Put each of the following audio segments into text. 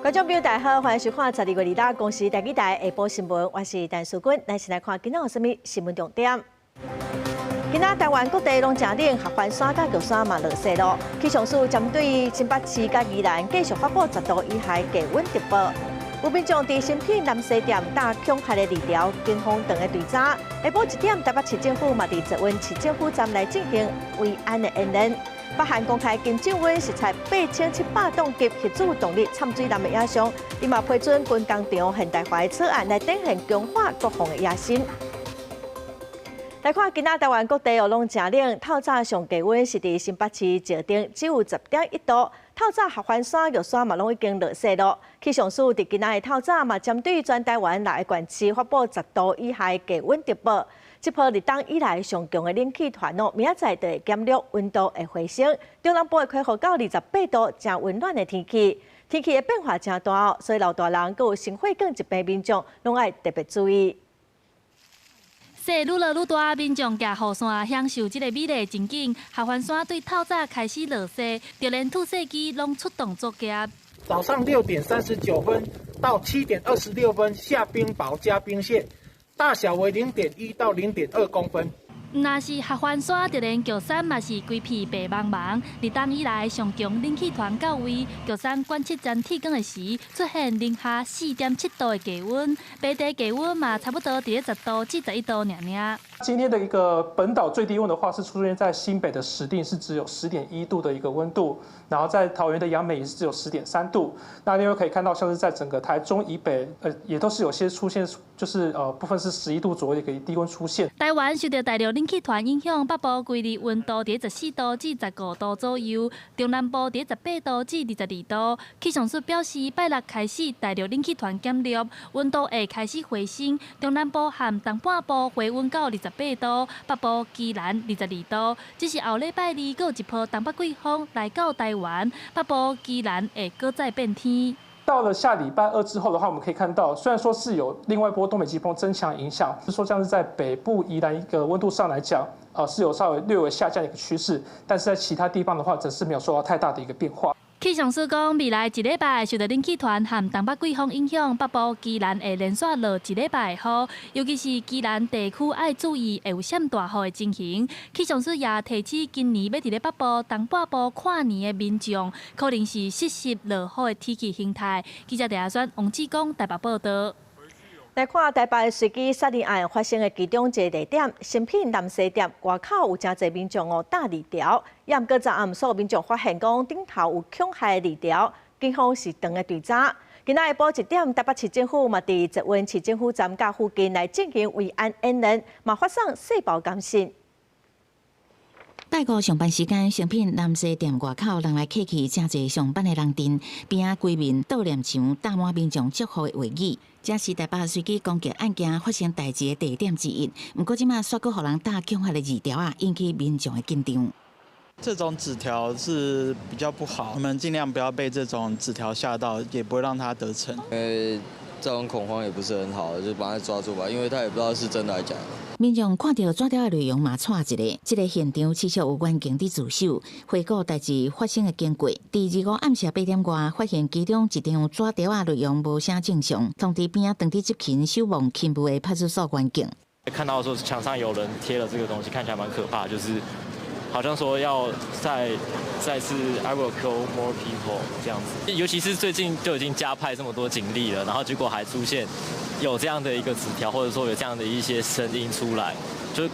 觀眾朋友大家好，歡迎收看12月2日公視台語台下晡新聞，我是陳淑君，咱先來看今仔有啥物新聞重點。今仔台灣各地攏誠冷，合歡山佮玉山嘛落雪囉。氣象署針對新北市佮宜蘭繼續發布10度以下低溫特報。有民眾佇誠品南西店貼恐嚇的字條，警方當下追查。下晡1點，台北市政府嘛佇捷運市政府站來進行維安的演練。北韓公開金正恩視察8700噸級核子動力摻水艦的影像，伊嘛批准軍工廠現代化的草案來展現強化國防的野心。來看今仔台灣各地哦，攏誠冷，透早上低溫是佇新北市石碇，只有10.1度。透早合歡山、玉山嘛攏已經落雪囉。氣象署佇今仔的透早嘛，針對全台灣六個縣市發布10度以下低溫特報。這波立冬以來上強的冷氣團哦，明仔載就會減弱，溫度會回升。中南部會恢復到28度，誠溫暖的天氣。天氣的變化誠大哦，所以老大人閣有心血管疾病民眾攏愛特別注意。雪愈落愈大，民眾舉雨傘享受這个美麗情景。合歡山對透早開始落雪，就連吐雪機攏出動作業。早上6點39分到7點26分下冰雹加冰霰，大小為0.1到0.2公分。毋但是合歡山，就連玉山嘛是規片白茫茫。立冬以來上強冷氣團到位，玉山觀測站天光的時出現零下4.7度的低溫，平地低溫嘛差不多佇咧10度至11度爾爾。今天的一個本島最低溫的話，是出現在新北的石碇，是只有10.1度的一個溫度，然後在桃園的楊梅也是只有10.3度。那另外可以看到，像是在整個台中以北，也都是有些出現，就是部分是11度左右的一個低溫出現。台灣受著大陸冷氣團影響，北部規日溫度佇14度至15度左右，中南部佇18度至22度。氣象署表示，拜六開始大陸冷氣團減弱，溫度會開始回升，中南部和東半部回溫到28度，北部宜蘭22度。只是後禮拜二，閣有一波東北季風來到台灣，北部宜蘭會閣再變天。到了下禮拜二之後的話，我們可以看到，雖然說是有另外一波東北季風增強影響，是說像是在北部宜蘭一個溫度上來講，是有稍微略微下降的一個趨勢，但是在其他地方的話，則是沒有受到太大的一個變化。氣象署講，未來一禮拜受著冷氣團和東北季風影響，北部宜蘭會連續落一禮拜雨，尤其是宜蘭地區愛注意會有閃大雨的情形。氣象署也提醒，今年欲佇咧北部、東半部跨年的民眾，可能是失實落雨的天氣形態。記者鄭亞選、王志剛台北報導。來看台北隨機殺人案發生的其中一個地點，誠品南西店外口有誠濟民眾哦貼字條，也毋過昨暗所有民眾發現講頂頭有恐嚇的字條，警方是當下追查。今仔下晡1點，台北市政府嘛佇捷運市政府站佮附近來進行維安演練，嘛發送細胞監視。拜五上班時間，誠品南西店外口人來客去，誠濟上班的人陣，邊仔規面悼念牆貼滿民眾祝福的話語。這是台北隨機攻擊案件發生代誌的地點之一。毋過這馬煞閣予人貼恐嚇的字條仔，引起民眾的緊張。這種紙條是比較不好，我們盡量不要被這種紙條嚇到，也不會讓他得逞。因為這種恐慌也不是很好，就把他抓住吧，因為他也不知道是真的還是假的。民眾看著紙條的內容嘛，掣一下。這个現場持續有員警佇駐守，回顧代誌發生的經過。佇25暗時8點外，發現其中一張紙條仔內容無啥正常，通知邊仔當佇執勤守望勤務的派出所員警。看到說牆上有人貼了這個東西，看起來蠻可怕，就是好像說要再次 I will kill more people 這樣子。尤其是最近就已經加派這麼多警力了，然後結果還出現有這樣的一個紙條，或者說有這樣的一些聲音出來，就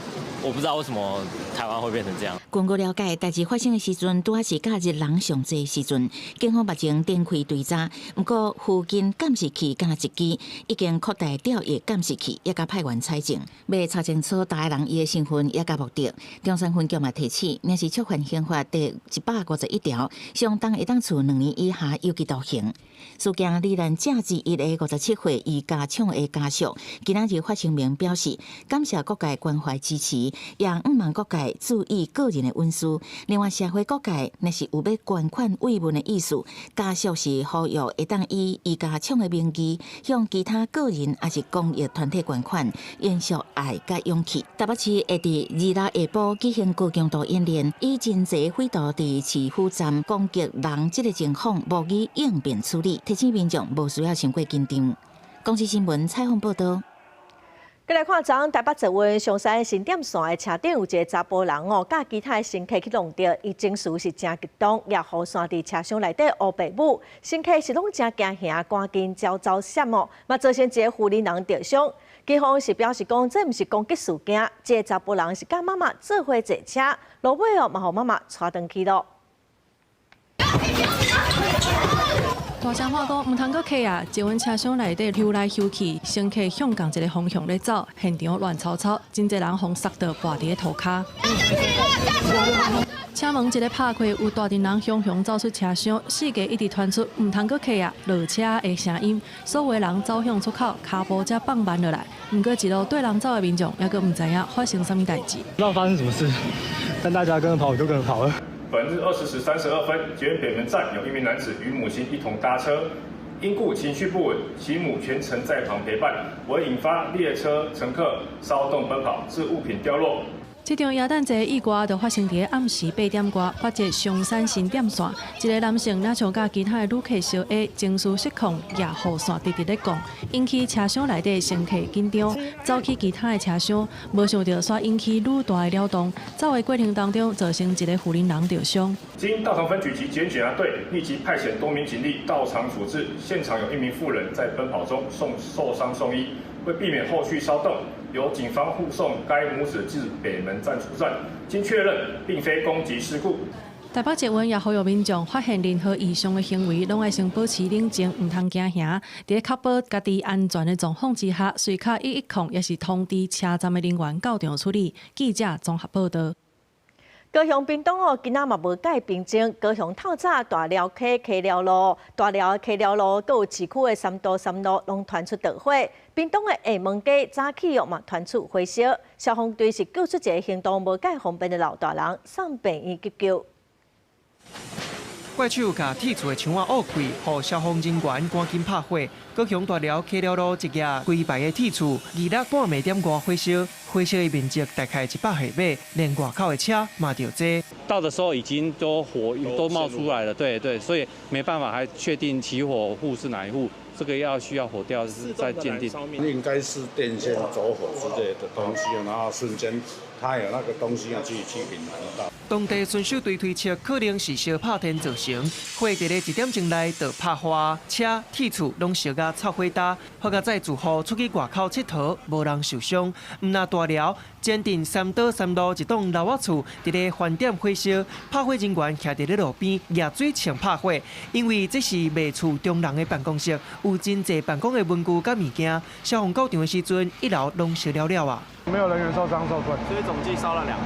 我不知道為什麼台灣會變成這樣。根據了解，代誌發生的時陣，拄仔是假日人上濟時陣，警方目前展開追查。毋過附近監視器敢若一支，已經擴大調閱監視器，也佮派員採證，欲查清楚逐个人伊的身份也佮目的。中山分局嘛提醒，若是觸犯刑法第151條，相當會當處2年以下有期徒刑。事件罹難者之一的57歲余家暢的家屬，今仔日發聲明表示，感謝各界關懷支持。也向望各界注意個人的隱私。另外，社會各界若是有欲捐款慰問的意思，家屬是呼籲會當以伊家廠的名義向其他個人抑是公益團體捐款，延續愛佮勇氣。台北市會佇26下晡舉行高強度演練，以真濟匪徒佇市府站攻擊人這个情況，模擬應變處理，提醒民眾無需要傷過緊張。公視新聞採訪報導。過來看，昨昏台北捷運松山新店線的車頂有一个查埔人哦，佮其他的乘客去弄著，伊情緒是誠激動，舉雨傘佇車廂內底烏白舞，乘客是攏誠驚嚇，趕緊走走閃哦，嘛造成一个婦人人著傷。警方是表示講，這毋是攻擊事件，這个查埔人是佮媽媽做伙坐車，落尾哦嘛予媽媽帶轉去囉。大聲喊講，毋通閣客啊！捷運車廂內底溜來溜去，乘客向仝一个方向咧走，現場亂糟糟，真濟人予捒著跋佇咧塗跤。車門一个拍開，有大陣人雄雄走出車廂，四界一直傳出毋通閣客啊落車的聲音，所有人走向出口，跤步才放慢落來。毋過一路綴人走的民眾，猶閣毋知影發生啥物代誌。不知道發生什麼事，但大家跟着跑，我就跟着跑了。本日20時32分，捷運北門站有一名男子與母親一同搭車，因故情緒不穩，其母全程在旁陪伴，為引發列車乘客騷動奔跑，致物品掉落。這場耶誕節意外就發生佇暗時八點外，北捷松山新店線，一个男性若像佮其他的旅客相下，情緒失控，舉雨傘直直咧摃，引起車廂內底乘客緊張，走去其他的車廂，無想著煞引起愈大的擾動，走的過程當中造成一个婦人人著傷。經大同分局及捷運警察隊立即派遣多名警力到場處置，現場有一名婦人在奔跑中送受傷送醫，為避免後續騷動，由警方護送該母子至北門站出站，經確認並非攻擊事故。台北捷運也呼籲民眾發現任何異常的行為，攏愛先保持冷靜，毋通驚嚇。佇確保家己安全的狀況之下，隨敲110，抑是通知車站的人員到場處理。記者綜合報導。高雄屏東哦，今仔嘛無改平靜。高雄透早大寮溪溪寮路、大寮溪寮路，閣有市區的三都三路，攏傳出著火。屏東的廈門街早起哦嘛傳出火燒，消防隊是救出一个行動無蓋方便的老大人，送病院急救。怪手共鐵厝的牆仔挖開，予消防人員趕緊拍火。高雄大寮溪寮路一棟規排的鐵厝，26半暝點外火燒，火燒的面積大概100平米，連外口的車嘛著濟。到的時候已經都火都冒出來了，對對，所以沒辦法還確定起火戶是哪一戶，這個要需要火調再鑑定。應該是電線走火之類的東西，然後瞬間它有那個東西要去引燃到。當地巡守隊推測，可能是燒拍電造成，火佇咧一點鐘內就拍花，車、鐵厝攏燒甲臭火焦。好佳哉住戶出去外口𨑨迌，無人受傷。毋但大寮前鎮三多三路一棟老仔厝，佇咧飯點火燒，拍火人員徛佇咧路邊蜈水槍拍火，因為這是賣厝中人的辦公室，有真濟辦公的文具佮物件。消防到場的時陣，一樓攏燒了了啊！沒有人員受傷受困，所以總計燒了兩戶。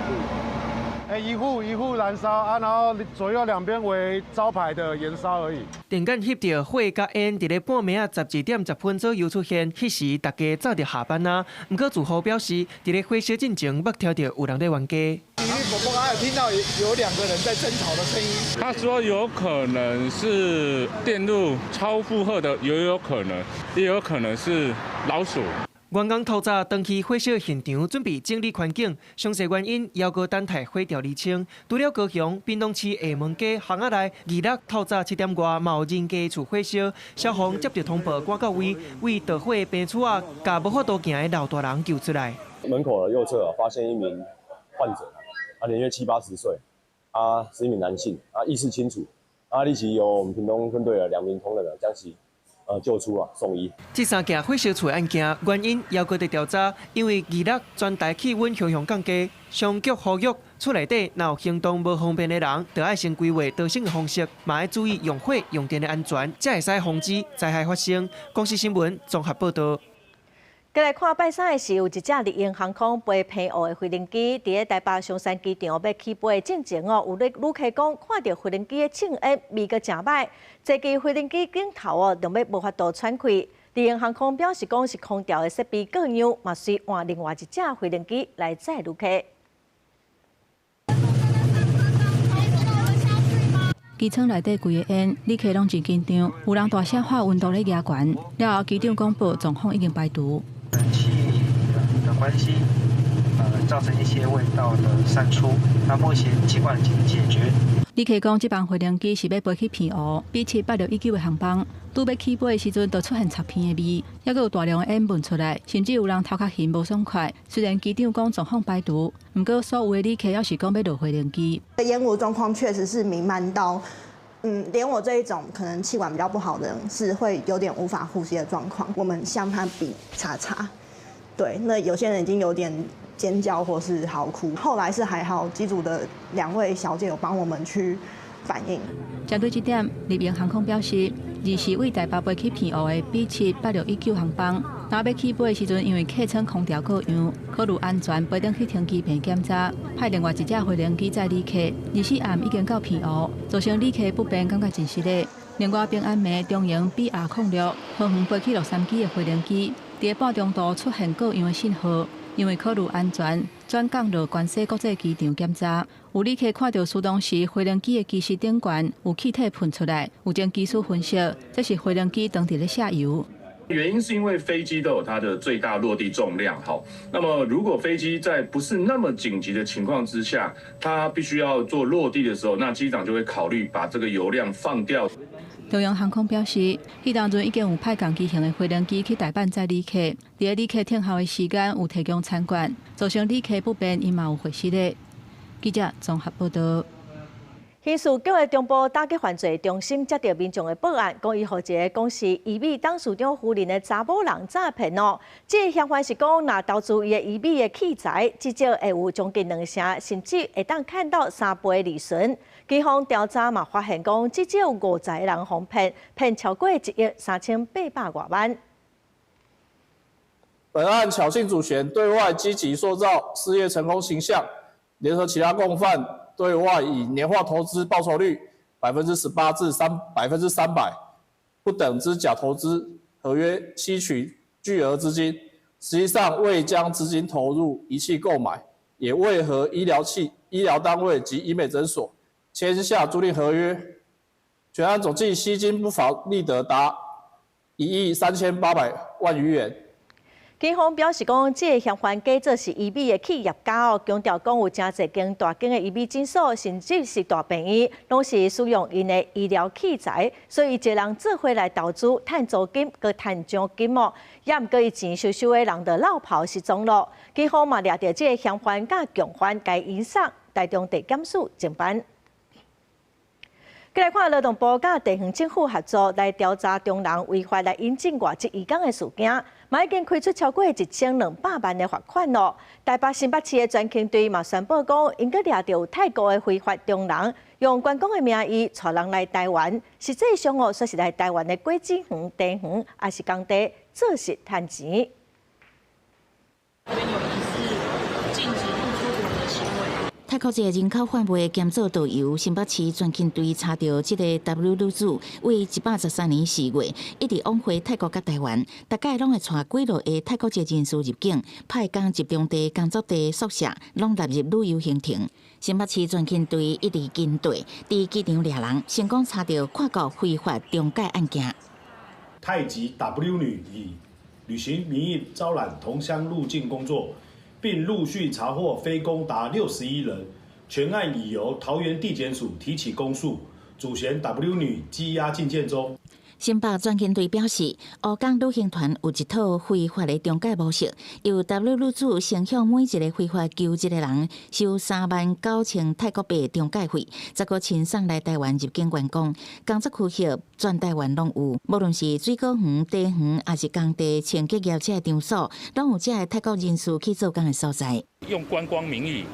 欸，一戶一戶燃燒啊，然後左右兩邊為招牌的燃燒而已。電感翕著火佮煙，佇咧半暝仔12點10分左右出現，彼時大家早就下班啊。毋過住戶表示，佇咧火燒進前，捌聽著有人咧冤家。我剛才有聽到有兩個人在爭吵的聲音。他說有可能是電路超負荷的，也有可能，也有可能是老鼠。員工透早轉去火燒現場，準備整理環境，詳細原因猶閣等待火調釐清。除了高雄、屏東市廈門街巷仔內，26透早7點外，嘛有人家厝火燒，消防接到通報，趕到位，為著火的病厝仔，共無法度行的老大人救出來。門口的右側啊，發現一名患者，啊，年約七八十歲，啊，是一名男性，啊，意識清楚，啊，立即由我們屏東分隊的兩名同仁啊，將其救出啊，送醫。這三件火燒厝案件原因猶閣佇調查，因為26全台氣溫雄雄降低，上局呼籲厝內底若有行動無方便的人，就愛先規劃逃生的方式，嘛愛注意用火用電的安全，才會使防止災害發生。公視新聞綜合報導。過來看拜三的時，有一隻麗鷹航空飛澎湖的飛行機，佇咧台北松山機場欲起飛進前哦，有咧旅客講看著飛行機的青煙味閣誠䆀，坐佇飛行機頂頭哦，著欲無法度喘氣。麗鷹航空表示講是空調的設備故障，嘛隨換另外一隻飛行機來載旅客。機艙內底規个煙，旅客攏真緊張，有人大聲喊溫度咧加懸。了後機長廣播狀況已經排除。冷氣的關係，造成一些味道的散出。那目前情況已經解決。旅客講，這班飛行機是欲飛去澎湖，B78619的航班，拄欲起飛的時陣，就出現臭鼻的味，猶閣有大量的煙聞出來，甚至有人頭殼眩無爽快。雖然機長講狀況排除，毋過所有的旅客猶是講欲落飛行機。煙霧狀況確實是瀰漫到，連我這一種可能氣管比較不好的人，是會有點無法呼吸的狀況。我們向他比叉叉，對，那有些人已經有點尖叫或是嚎哭，後來是還好，機組的兩位小姐有幫我們去反應。針對這點，立榮航空表示，二是對台北飛去澎湖的 B78619航班，若欲起飛的時陣，因為客艙空調過樣，考慮安全，飛轉去停機坪檢查，派另外一架飛行機載旅客。24暗已經到澎湖，造成旅客不便，感覺真失禮。另外，平安暝長榮 BR06桃園飛去洛杉磯的飛行機，佇半中途出現過樣的信號。因為考慮安全，轉降落關西國際機場檢查。有旅客看著自動時飛行機的機室頂懸有氣體噴出來，有經機師分析，這是飛行機當佇咧卸油。原因是因為飛機都有它的最大落地重量，好，那麼如果飛機在不是那麼緊急的情況之下，它必須要做落地的時候，那機長就會考慮把這個油量放掉。長榮航空表示，彼當陣已經有派仝機型的飛行機去台辦載旅客，佇咧旅客等候的時間有提供餐券，造成旅客不便，𪜶嘛有回失的。記者綜合報道。刑事局的中部打擊犯罪中心接著民眾的報案，講伊予一个講是醫美董事長夫人的查某人詐騙哦。這个嫌犯是講，若投資伊的醫美的器材，至少會有將近兩成，甚至會當看到三倍利潤。警方調查嘛，發現講至少50個人予騙，騙超過1億3800多萬。本案巧姓主嫌對外積極塑造事業成功形象，聯合其他共犯。對外以年化投資報酬率18%至300%不等之假投資合約吸取巨額資金，實際上未將資金投入儀器購買，也未和醫療單位及醫美診所簽下租賃合約。全案總計吸金不法利得達1億3800萬餘元。警方表示講，這个嫌犯假做是醫美的企業家哦，強調講有誠濟間大間的醫美診所，甚至是大病院，攏是使用𪜶的醫療器材，所以伊一个人做伙來投資，趁租金閣趁獎金哦。也毋過伊錢收收的人就落跑失蹤咯。警方嘛掠著這个嫌犯佮共犯，共引送台中地檢署偵辦。過來看勞動部佮地方政府合作來調查中人違法來引進外籍移工的事件，嘛已經開出超過1200萬的罰款咯。台北新北市的專勤隊嘛宣布講，𪜶閣掠著泰國的非法中人，用觀光的名義帶人來台灣，實際上哦，煞是來台灣的果子園、茶園，抑是工地做實趁錢。泰國一个人口販賣兼做導遊，新北市專勤隊查著這个 W 女子，為113年4月一直往回泰國佮台灣，逐擺攏會帶幾落个泰國籍人士入境，派工集中地、工作地、宿舍，攏納入旅遊行程。新北市專勤隊一直跟隊，佇機場掠人，成功查著跨國非法中介案件。泰籍 W 女以旅行名義招攬同鄉入境工作。並陸續查獲非工達61人，全案已由桃園地檢署提起公訴，主嫌 W 女羈押禁見中。新北專勤隊表示，烏港旅行團有一套非法的中介模式，由 W 女子先向每一个非法求職的人收3萬9千泰國幣中介費，再閣親送來台灣入境觀光。工作區域全台灣攏有，無論是水果園、茶園，抑是工地、清潔業者的場所，攏有這个泰國人士去做工的所在。用觀光名義，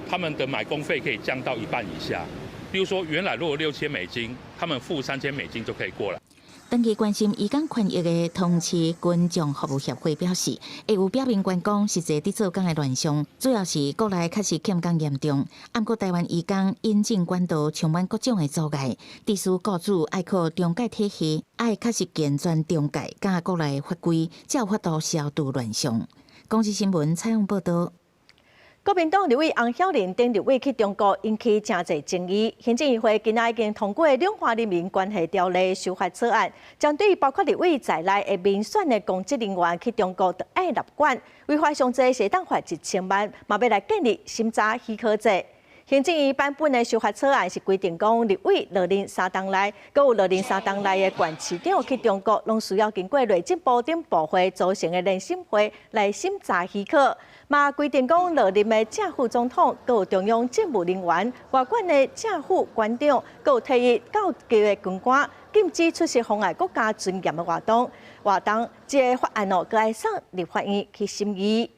他們的買工費可以降到一半以下。比如說，原來如果6000美金，他們付3000美金就可以過來。長期關心移工權益的桃市群眾服務協會表示，會有表面觀光，實際佇做工的亂象，主要是國內確實欠工嚴重。毋過台灣移工引進管道充滿各種的阻礙，致使雇主愛靠中介體系，愛確實健全中介佮國內法規，才有法度消除亂象。公視新聞採訪報道。國民黨立委洪曉玲等立委去中國引起誠濟爭議。行政院會今仔已經通過《兩岸人民關係條例》修法草案，針對包括立委在內的民選的公職人員去中國著愛納管，違法上濟會當罰1000萬，嘛欲來建立審查許可制。行政院版本的修法草案是規定講，立委落任3冬內，閣有落任3冬內的縣市長去中國，攏需要經過內政部等部會組成的聯審會來審查許可。嘛規定講，落任的正副總統，閣有中央政務人員、外管的正副館長，閣有退役高級的軍官，禁止出席妨礙國家尊嚴的活動。活動這个法案哦，閣愛送立法院去審議。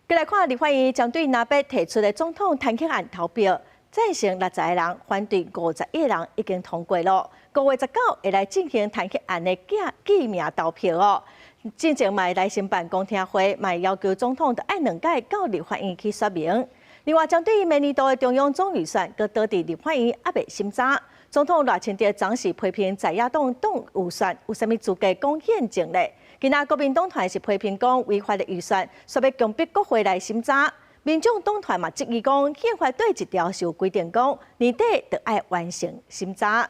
閣來看立法院針對藍白提出的總統彈劾案投票，贊成60個人，反對51個人，已經通過了。5月19會來進行彈劾案的記名投票哦。進前嘛來申辦公聽會，嘛要求總統著愛兩擺到立法院去說明。另外，針對明年度的中央總預算，閣倒佇立法院猶未審查。總統賴清德昨時批評在野黨擋預算，有啥物資格講憲政咧？今仔國民黨團是批評講違法的預算，煞欲強迫國會來審查。民眾黨團嘛質疑講，憲法佗一條是有規定講，年底著愛完成審查。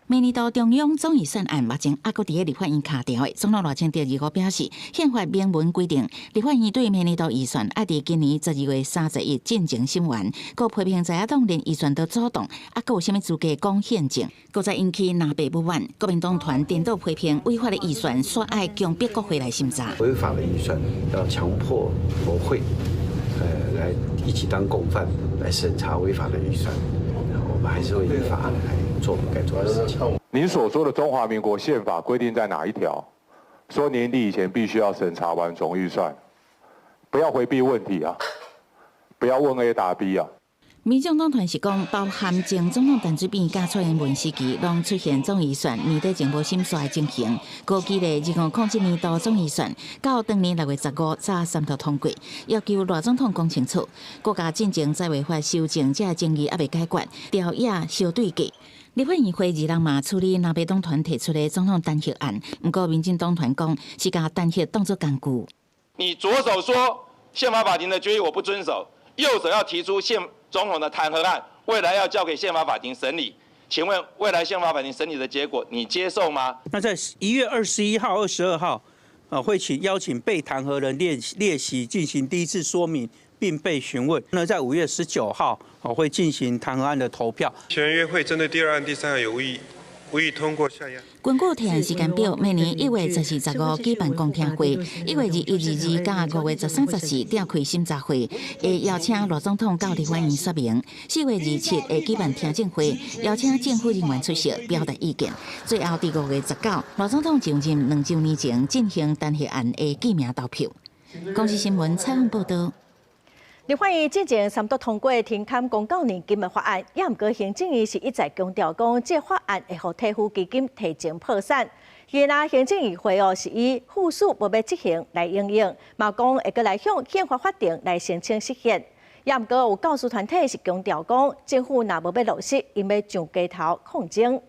明年度中央總預算案目前猶閣佇咧立法院卡著的，總統賴清德25表示，憲法明文規定，立法院對明年度預算愛佇今年12月31日進前審完，閣批評在野黨連預算都阻擋，猶閣有啥物資格講憲政？閣再引起藍白不滿，國民黨團顛倒批評違法的預算，煞愛強迫國會來審查。違法的預算要強迫國會，來一起當共犯來審查違法的預算，我們還是會依法來做我們該做的事情。您所說的中華民國憲法規定在哪一條？說年底以前必須要審查完總預算，不要迴避問題啊！不要問 A 答 B 啊！民眾黨團是講，包含前總統陳水扁佮蔡英文時期，攏出現總預算年底前無審煞的情形。估計咧，2007年度總預算到當年6月15才三讀通過，要求賴總統講清楚。國家進前在違法修正這爭議猶未解決，朝野相對決。立法院會二日嘛處理藍白黨團提出的總統彈劾案，毋過民進黨團講是共彈劾當作工具。你左手說憲法法庭的決議我不遵守，右手要提出憲總統的彈劾案，未來要交給憲法法庭審理。請問未來憲法法庭審理的結果，你接受嗎？那在1月21號、22號，會請邀請被彈劾人列席進行第一次說明，並被詢問。那在5月19號，會進行彈劾案的投票。全員會針對第二案、第三案有異議，無異議通過下議案。根據提案時間表，明年1月14、15舉辦公聽會，1月21、22佮5月13、14召開審查會，會邀請賴總統到立法院說明。4月27會舉辦聽證會，邀請政府人員出席表達意見。最後，佇5月19，賴總統就任2週年前進行彈劾案的記名投票。公視新聞採訪報導。立法院進前三讀通過停砍公教年金的法案，也毋過行政院是一再強調講，這個法案會予退撫基金提前破產。現在行政院會哦是以附屬無欲執行來應用，嘛講會閣來向憲法法庭來申請釋憲。也毋過有教師團體是強調講，政府若無欲落實，𪜶欲上街頭抗爭。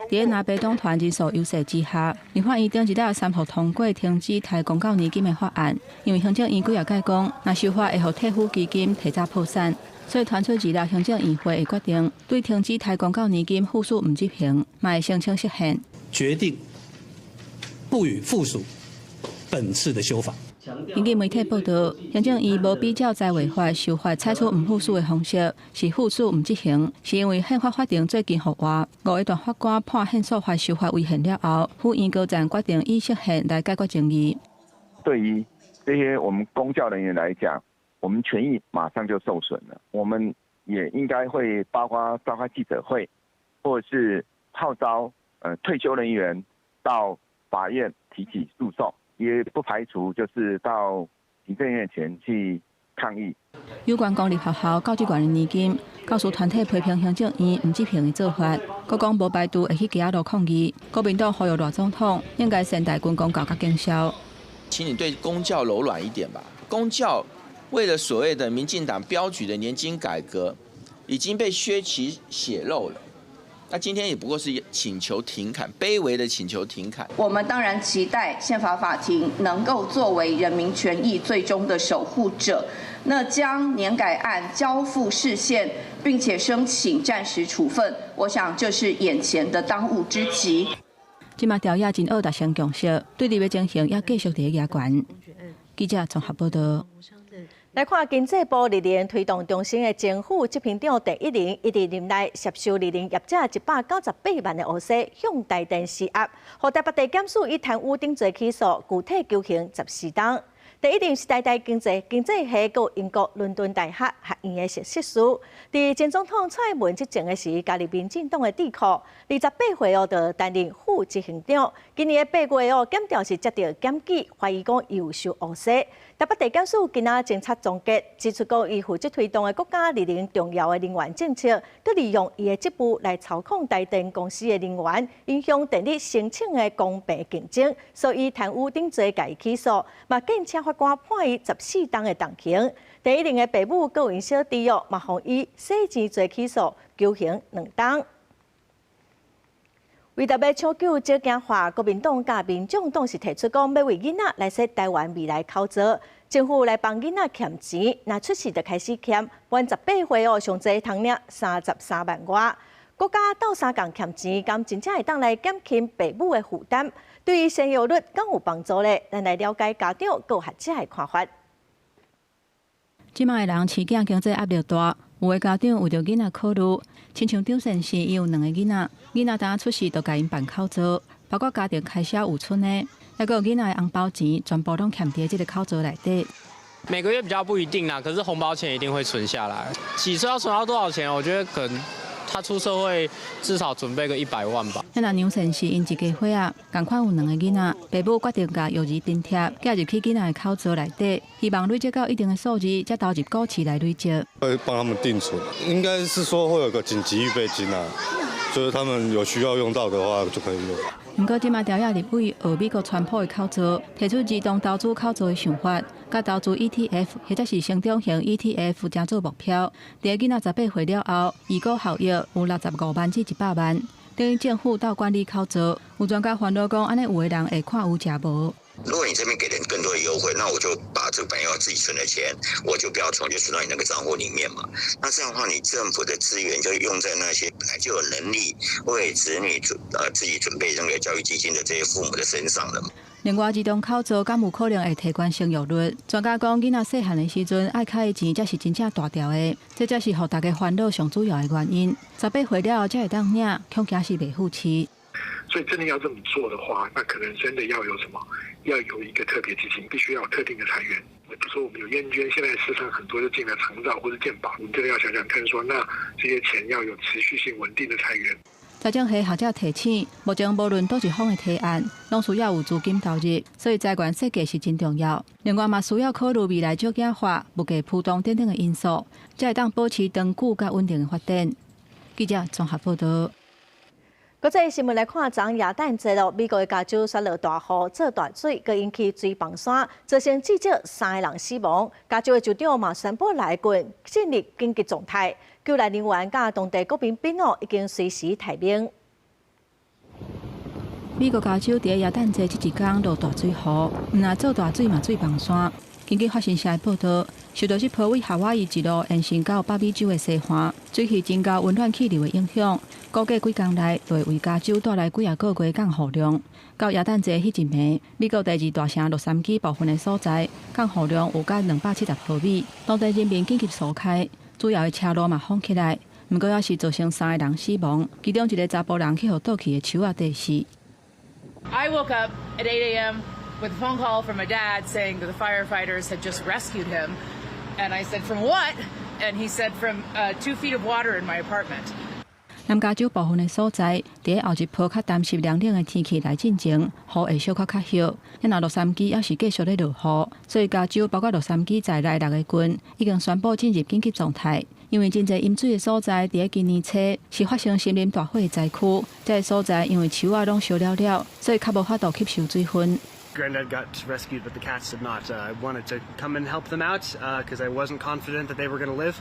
佇藍白黨團人數優勢之下，立法院頂一日三讀通過停止提公教年金的法案。因為行政院幾仔擺講，若修法會予退撫基金提早破產，所以傳出二日行政院會會決定對停止提公教年金附屬毋執行，嘛會申請釋憲。決定不予附屬本次的修法。根據媒體報道，行政院無比照在違法修法採取毋附屬的方式，是附屬毋執行，是因為憲法法庭最近伏話，五個大法官判憲訴法修法違憲了後，府院高層決定以釋憲來解決爭議。對於這些我們公教人員來講，我們權益馬上就受損了。我們也應該會包括召開記者會，或者是號召退休人員到法院提起訴訟。也不排除就是到行政院前去抗議。有關公立學校教職員的年金，教師團體批評行政院毋執行的做法，閣講無排除會去街仔路抗議。國民黨呼籲賴總統應該善待軍公教佮警消。請你對公教柔軟一點吧。公教為了所謂的民進黨標舉的年金改革，已經被削其血肉了。那今天也不過是請求停砍，卑微的請求停砍。我們當然期待憲法法庭能夠作為人民權益最終的守護者，那將年改案交付釋憲，並且申請暫時處分，我想這是眼前的當務之急。這馬朝野真惡達成共識，對立的情形也繼續佇咧加懸。記者綜合報道。來看經濟部日聯推動中心的政府執行長鄭一玲，伊佇任內接受日聯業者198萬的予稅，向台電施壓，予台北地檢署以貪污等罪起訴，具體求刑14冬。鄭一玲是台大經濟系佮英國倫敦大學學院的碩士，佇前總統蔡英文執政的時，加入民進黨的智庫，28歲哦就擔任副執行長。今年的8月哦，檢調是接到檢舉，懷疑講伊有收予稅。台北地檢署今仔偵查終結，指出講伊負責推動的國家日能重要的能源政策，閣利用伊的職務來操控台電公司的人員，影響電力申請的公平競爭，所以貪污等罪共伊起訴，嘛建請法官判伊14冬的重刑。鄭一玲的爸母閣有𪜶小弟哦，嘛予以洗錢罪起訴，求刑2冬。為著欲搶救少子化，國民黨佮民眾黨是提出講，欲為囡仔來設台灣未來口座，政府來幫囡仔儉錢，若出世就開始儉，滿18歲哦，上濟通領33萬外。國家鬥相共儉錢，敢真正會當來減輕爸母的負擔，對於生育率敢有幫助咧？咱來了解家長佮學者的看法。這馬的人飼囝經濟壓力大，有的家長為著囡仔考慮，親像張先生，伊有兩个囡仔，囡仔當出世就共𪜶辦口座，包括家庭開銷有存的，抑閣有囡仔的紅包錢，全部攏儉佇這个口座內底。每個月比較不一定啦，可是紅包錢一定會存下來。幾歲要存到多少錢？我覺得可能他出社會至少準備個100萬吧。那若梁先生𪜶一家伙仔，仝款有兩个囡仔，爸母決定共育兒津貼寄入去囡仔的口座內底，希望累積到一定的數字，才投入股市來累積。會幫他們定存，應該是說會有個緊急預備金啊，就是他們有需要用到的話就可以用。毋過，這馬朝野立委學美國川普的口座，提出兒童投資口座的想法，共投資 ETF 或者是成長型 ETF，成做目標。佇囡仔18歲了後，預估效益有65萬至100萬，等於政府鬥管理口座。有專家煩惱講，按呢有的人會看有食無。如果你這邊給人更多的優惠，那我就把這個本來要自己存的錢，我就不要存，就存到你那個賬戶裡面嘛。那這樣的話，你政府的資源就用在那些本來就有能力為子女自己準備那個教育基金的這些父母的身上了嘛。另外，兒童口座敢有可能會提懸生育率？專家講，囡仔細漢的時陣愛開的錢，才是真正大條的，這才是予大家煩惱上主要的原因。18歲了後才會當領，恐驚是袂赴市。所以真的要這麼做的話，那可能真的要有什麼？要有一個特別基金，必須要有特定的財源。比如說我們有菸捐，現在市場很多就進來長照或者健保，我們真的要想想看，說那這些錢要有持續性穩定的財源。財政系學者提醒，目前無論佗一方的提案，攏需要有資金投入，所以財源設計是真重要。另外嘛，需要考慮未來少子化、物價浮動等等的因素，才會當保持長久佮穩定的發展。記者綜合報道。國際新聞來看，昨耶誕節咯，美國的加州煞落大雨，做大水，閣引起水崩山，造成至少三个人死亡。加州的州長嘛宣布來棍進入緊急狀態，救援人員佮當地國民兵哦已經隨時待命。美國加州佇耶誕節這一工落大水雨，毋但做大水嘛水崩山。根據法新社的報道，受到這波對夏威夷一路延伸到北美洲的西岸，水汽增加溫暖氣流的影響，估計幾工內就會為加州帶來幾仔個月降雨量。到耶誕節彼一暝，美國第二大城洛杉磯部分的所在降雨量有到270毫米，當地人民緊急疏開，主要的車路嘛封起來。毋過猶是造成三个人死亡，其中一个查埔人去予倒去的樹仔硩死。 I woke up at 8 a.m. with a phone call from my dad saying that the firefighters had just rescued him. And I said, "From what?" And he said, "From 2 feet of water in my apartment." 南加州部分的所在，佇後一波較乾濕涼冷的天氣來進前，雨會小可較歇。若洛杉磯猶是繼續咧落雨，所以加州包括洛杉磯在內六个郡已經宣布進入緊急狀態。因為真濟淹水的所在，佇咧今年初是發生森林大火的災區，這个所在因為樹仔攏燒了了，所以較無法度吸收水分。 Granddad got rescued, but the cats did not. I wanted to come and help them out because I wasn't confident that they were going to live.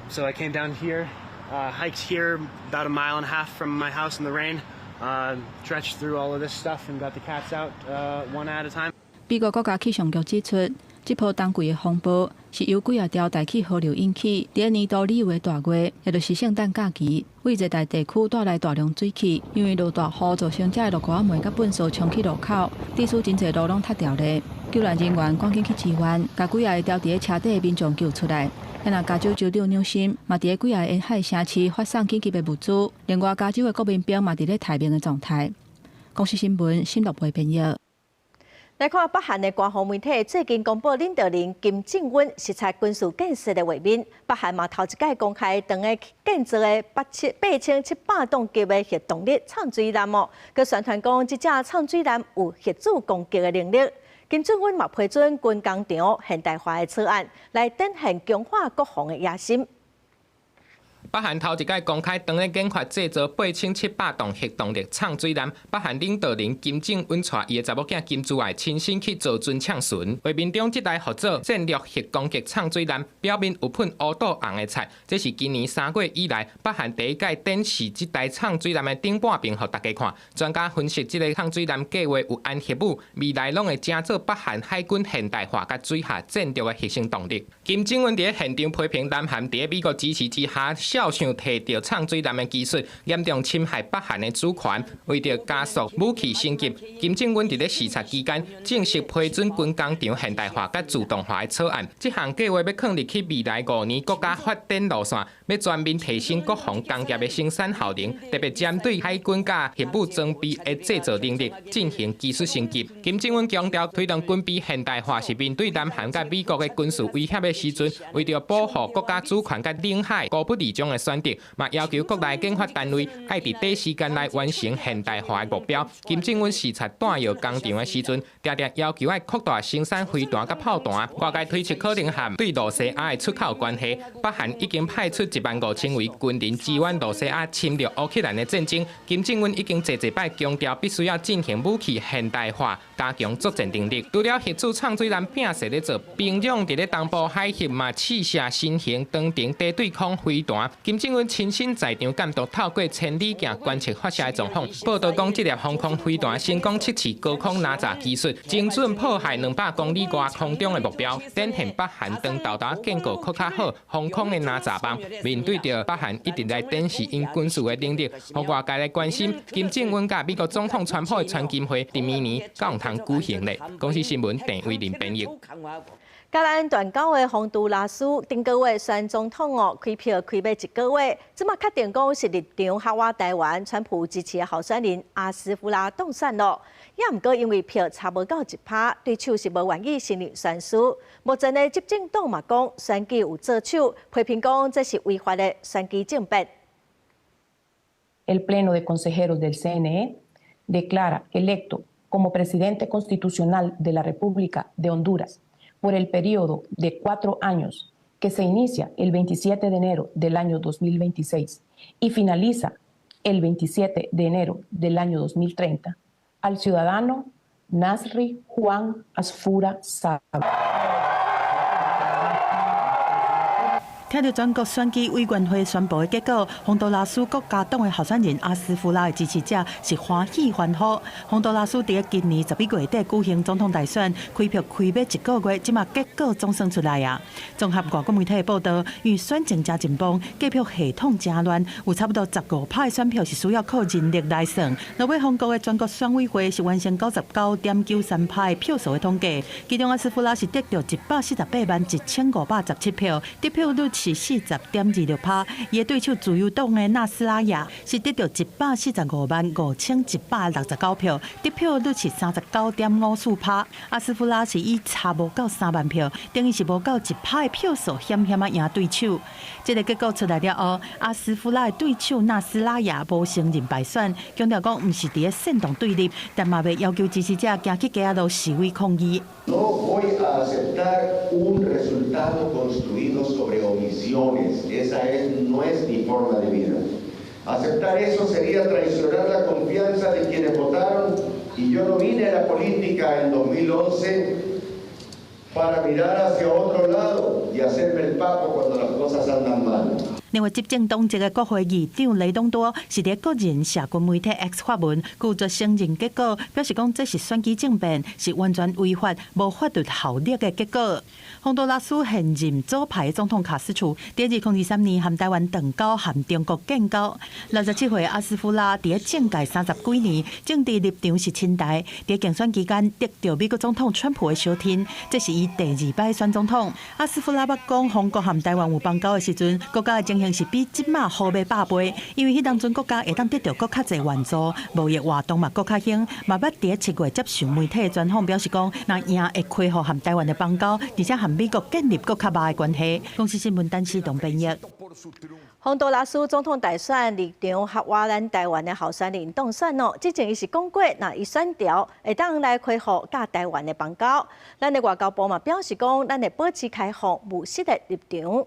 So I came down here. Hiked here about a mile and a half from my house in the rain. Trudged through all of this stuff and got the cats out one at a time. 美國國家氣象局指出，這波冬季的風暴是由幾仔條大氣河流引起。佇年度旅遊的大月，也就是聖誕假期，為熱帶地區帶來大量水汽，因為落大雨造成這个路溝仔糜佮糞埽沖去路口，致使真濟路攏塌掉咧。救援人員趕緊去支援，共幾仔个牢佇咧車底的民眾救出來。若加州州長紐森嘛，佇咧幾仔個沿海城市發送緊急的物資。另外，加州的國民兵嘛，佇咧待命的狀態。公視新聞，新樂培編譯。來看北韓的官方媒體最近公布領導人金正恩視察軍事建設的畫面，北韓嘛頭一擺公開當咧建造的八千八千七百噸級的核動力歅水艦哦，閣宣傳講這隻歅水艦有核子攻擊的能力。金正恩嘛批准軍工廠現代化的草案，來展現強化國防的野心。北韓頭一擺公開當咧研發製造8700噸核動力歅水艦，北韓領導人金正恩帶伊的查某囝金珠愛親身去造船嗆船。畫面中這台號做戰略核攻擊歅水艦，表面有噴烏肚紅的漆，這是今年3月以來北韓第一擺展示這台歅水艦的頂半面予大家看。專家分析，這个歅水艦計劃有含核武，未來攏會成做北韓海軍現代化佮水下戰略的核心動力。金正恩佇咧現場批評南韓佇咧美國支持之下，痟想提著歅水艦的技術，嚴重侵害北韓的主權。為著加速武器升級，金正恩佇咧視察期間正式批准軍工廠現代化佮自動化的草案。這項計劃欲放入去未來5年國家發展路線，欲全面提升國防工業的生產效能，特別針對海軍佮核武裝備的製造能力進行技術升級。金正恩強調，推動軍備現代化是面對南韓佮美國的軍事威脅的時陣，為著保護國家主權佮領海互不離讓的選擇，嘛要求國內研發單位愛佇短時間內完成現代化的目標。金正恩視察彈藥工廠的時陣，定定要求愛擴大生產飛彈佮炮彈。外界推測可能和對露西亞的出口有關係。北韓已經派出1萬5千位軍人支援露西亞侵略烏克蘭的戰爭。金正恩已經濟濟擺強調，必須要進行武器現代化，加強作戰能力。除了核子歅水艦拼勢咧做，平壤佇咧東部海域嘛試射新型長程地對空飛彈。金正恩親身在場監督，透過千里鏡觀測發射的狀況。報導講，這粒防空飛彈成功測試高空雷達技術，精準破壞200公里外空中的目標，展現北韓當豆豆建構閣較好防空的雷達網。面對著北韓一直來展示𪜶軍事的能力，予外界來關心。金正恩佮美國總統川普的川金會佇明年敢有通舉行咧？公視新聞鄭偉林編譯。佮咱斷交的洪都拉斯頂個月選總統哦，開票開欲一個月，這馬確定講是立場較倚台灣川普支持的候選人阿斯夫拉當選咯。也毋過因為票差無夠1%，對手是無願意承認選輸。目前的執政黨嘛講選舉有做手，批評講這是違法的選舉政變。 El Pleno de Consejeros del CNE declara electo como presidente constitucional de la República de Honduras por el periodo de 4 años que se inicia el 27 de enero del año 2026 y finaliza el 27 de enero del año 2030 al ciudadano Nasri Juan Asfura Sábalo. 聽著全國選舉委員會宣布的結果，洪都拉斯國家黨的候選人阿斯夫拉的支持者是歡喜歡呼。洪都拉斯佇今年11月底舉行總統大選，開票開欲一個月，這馬結果總算出來啊！綜合外國媒體的報導，因為選情誠緊繃，計票系統誠亂，有差不多15%的選票是需要靠人力來算。落尾紅國的全國選委會是完成99.93%的票數的統計，其中阿斯夫拉是得著1,481,517票，得票率是40.26%，伊的對手自由黨的納斯拉亞是得著1,455,169票，得票率是39.54%。阿斯夫拉是以差無夠3萬票，等於是無夠1%的票數，險險仔贏對手。這個結果出來了後，阿斯夫拉的對手納斯拉亞無承認敗選，強調講毋是佇咧煽動對立，但嘛袂要求支持者行去街仔路示威抗議。 No voy a aceptar un resultado construido sobre omisiones. Esa no es mi forma de vida. Aceptar eso sería traicionar la confianza de quienes votaron y yo no vine a la política en 2011 para mirar hacia otro lado y hacerme el papo cuando las cosas andan mal. 另外，執政黨籍的國會議長雷東多是佇個人社群媒體 X 發文，拒絕承認結果，表示講這是選舉政變，是完全違法、無法律效力的結果。洪都拉斯現任左派總統卡斯楚，佇2023年和台灣斷交，和中國建交。67歲阿斯夫拉佇政界30幾年，政治立場是親台。佇競選期間得著美國總統川普的相挺，這是伊第二擺選總統。阿斯夫拉捌講，洪國和台灣有邦交的時陣，國家的情形是比這馬好欲百倍，因為彼當陣國家會當得著閣較濟援助，貿易活動嘛閣較興。嘛捌佇7月接受媒體的專訪，表示講，若贏會恢復和台灣的邦交，而且和美國建立閣較密的關係。公視新聞陳思東編譯。洪都拉斯總統大選立場合倚咱台灣的候選人當選哦，之前伊是講過，若伊選著會當來恢復佮台灣的邦交。咱的外交部嘛表示講，咱會保持開放務實的立場。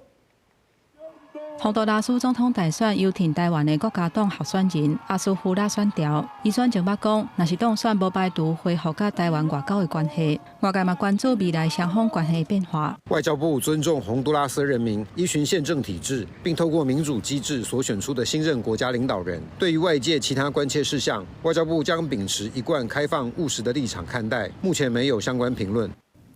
洪都拉斯總統大選由挺台灣的國家黨候選人阿斯夫拉選著，伊選前捌講，若是當選無排除恢復佮台灣外交的關係。外界嘛關注未來雙方關係的變化。外交部尊重洪都拉斯人民依循憲政體制，並透過民主機制所選出的新任國家領導人。對於外界其他關切事項，外交部將秉持一貫開放務實的立場看待，目前沒有相關評論。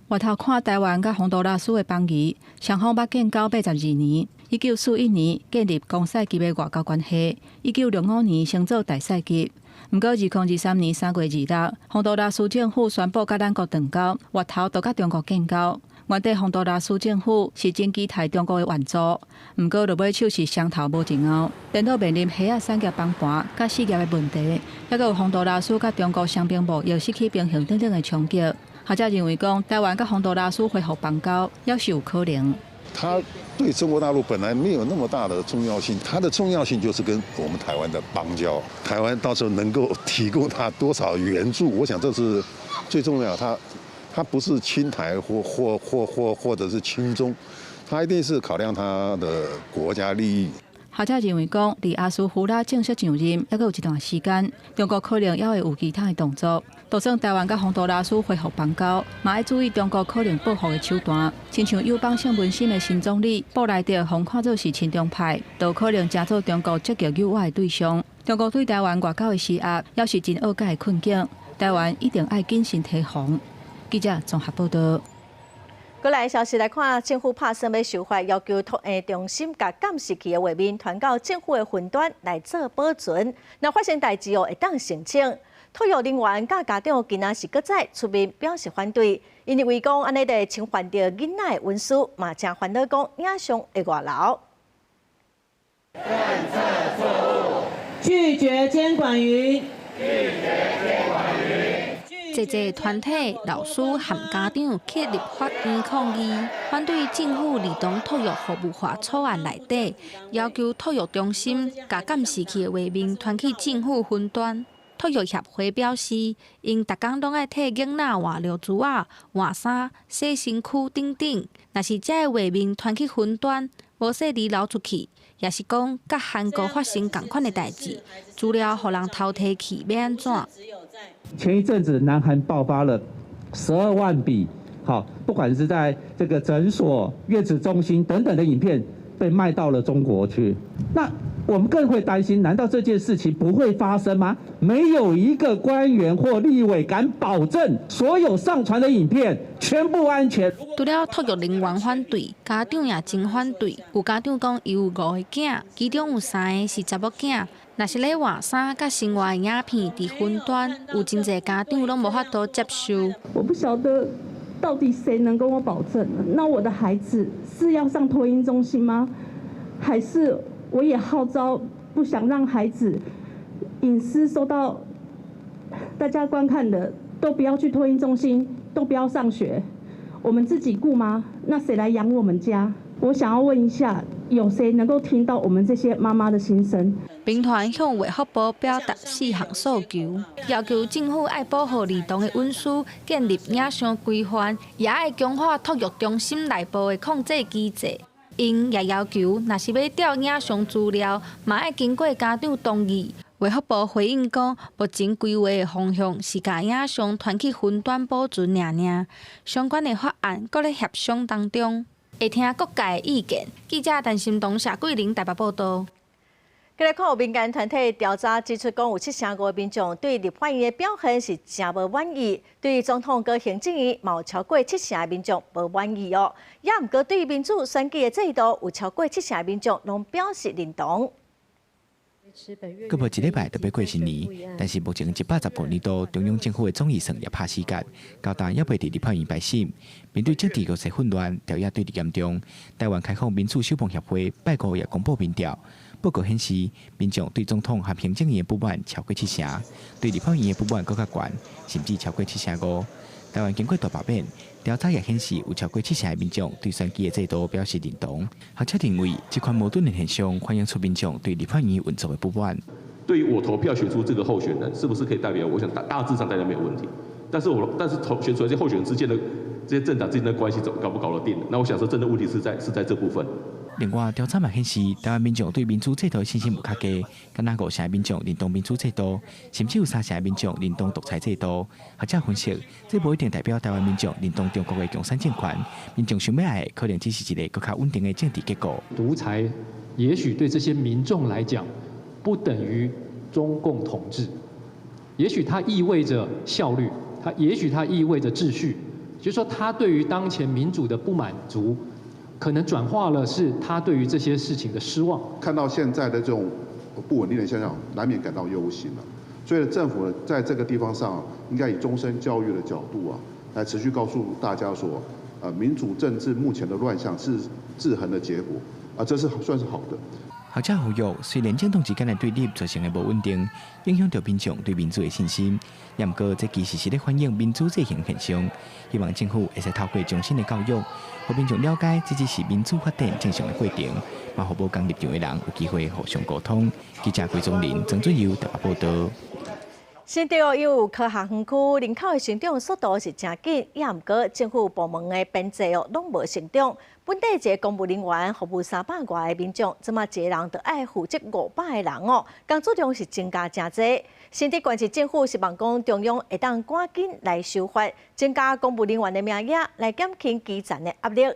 回頭看台灣佮洪都拉斯的邦誼，雙方捌建交82年，1941年建立公使級的外交關係，1965年升做大使級。毋過2023年3月26，洪都拉斯政府宣布佮咱國斷交，回頭就佮中國建交。原底洪都拉斯政府是真期待中國的援助，毋過落尾手是雙頭無一拗，顛倒面臨蝦仔產業崩盤佮失業的問題，猶閣有洪都拉斯佮中國雙邊貿易失去平衡等等的衝擊。學者認為講，台灣佮洪都拉斯恢復邦交，猶是有可能。它對中國大陸本來沒有那麼大的重要性，它的重要性就是跟我們台灣的邦交，台灣到時候能夠提供它多少援助，我想這是最重要。它不是親台或者是親中，它一定是考量它的國家利益。學者認為講，佇阿斯夫拉正式上任，猶閣有一段時間，中國可能猶會有其他的動作。就算台灣佮洪都拉斯恢復邦交，嘛愛注意中國可能報復的手段。親像友邦聖文森的新總理布萊德，予看做是親中派，都可能成做中國積極誘惑的對象。中國對台灣外交的施壓，猶是真惡解的困境。台灣一定愛謹慎提防。記者綜合報道。過來消息來看，政府拍算欲修法，要求托嬰中心共監視器的畫面傳到政府的雲端來做保存。若發生代誌哦，會當申請。托育人員佮家長今仔是閣再出面表示反對，𪜶認為講按呢會侵犯著囡仔的隱私，嘛誠煩惱講影像會外流。政策錯誤，拒絕監管雲，拒絕監管雲。濟濟團體、老師和家長去立法院抗議，反對政府兒童托育服務法草案內底，要求托育中心共監視器的畫面傳去政府雲端。托育協會表示，𪜶逐工攏愛替囡仔換尿苴仔、換衫、洗身軀等等。若是這个畫面傳去雲端，無細膩流出去，抑是講佮韓國發生仝款的代誌，資料予人偷提去，欲按怎？前一陣子，南韓爆發了12萬筆，好，不管是在這個診所、月子中心等等的影片被賣到了中國去。那我們更會擔心，難道這件事情不會發生嗎？沒有一個官員或立委敢保證所有上傳的影片全部安全。除了托育人員反對，家長也真反對。有家長講，伊有五个囝，其中有三个是查某囝。若是咧換衫佮生活的影片佇雲端，有真濟家長攏無法度接受。我不曉得到底誰能跟我保證？那我的孩子是要上托嬰中心嗎？還是我也號召不想讓孩子隱私受到大家觀看的，都不要去托嬰中心，都不要上學，我們自己顧嗎？那誰來養我們家？我想要問一下，有誰能夠聽到我們這些媽媽的心聲？民團向衛福部表達四項訴求，要求政府愛保護兒童的隱私，建立影像規範，也愛強化托育中心內部的控制機制。𪜶也要求，若是欲調影像資料，嘛愛經過家長同意。衛福部回應講，目前規劃的方向是共影像傳去雲端保存爾爾，相關的法案閣咧協商當中。會聽各界意見。記者陳心東、謝桂玲台北報道。過來看有民間團體調查指出，講有75%的民眾對立法院的表現是誠無滿意，對總統佮行政院嘛有超過七成的民眾無滿意哦。也毋過對民主選舉的制度有超過七成的民眾攏表示認同。閣無一禮拜就欲過新年，但是目前115年度中央政府的總預算也拍死結，到今猶未佇立法院排審。面對政治局勢混亂，朝野對立嚴重，台灣開放民主守望協會拜五也公布民調，報告顯示，民眾對總統和行政院的不滿超過七成，對立法院的不滿閣較懸，甚至超過七成五。台灣經過大罷免，調查也顯示有超過七成的民眾對選舉的制度表示認同。學者認為，這款矛盾的現象反映出民眾對立法院運作的不滿。對於我投票選出這個候選人，是不是可以代表我？我想大致上大家沒有問題。但是我但是投選出來這些候選人之間的這些政黨之間的關係，怎搞不搞得定？那我想說，真的問題是在這部分。另外，調查嘛顯示，台灣民眾對民主制度的信心無較低，敢若五成的民眾認同民主制度，甚至有三成的民眾認同獨裁制度。學者分析，這無一定代表台灣民眾認同中國的共產政權。民眾想欲愛的，可能只是一個閣較穩定的政治結構。獨裁也許對這些民眾來講，不等於中共統治，也許它意味着效率，它也許它意味着秩序，就是說，他對於當前民主的不滿足，可能轉化了是他對於這些事情的失望。看到現在的這種不穩定的現象，難免感到憂心了。所以政府在這個地方上，應該以終身教育的角度啊，來持續告訴大家說，民主政治目前的亂象是制衡的結果，啊，這是算是好的。學者呼籲，雖然政黨之間的對立造成的無穩定，影響著民眾對民主的信心，也毋過這其實是咧反映民主制衡現象。希望政府會使透過終身的教育，予民眾了解這只是民主發展正常的過程，嘛予無仝立場的人有機會互相溝通。記者郭宗林、曾俊佑台北報道。新竹有科學園區人口的成長速度是誠緊，也毋過政府部門的編制哦攏無成長。本地一个公務人員服務300外个民眾，這馬一个人就愛負責500個人哦，工作量是增加誠濟。新竹縣市政府希望講中央會當趕緊來修法，增加公務人員的名額，來減輕基層的壓力。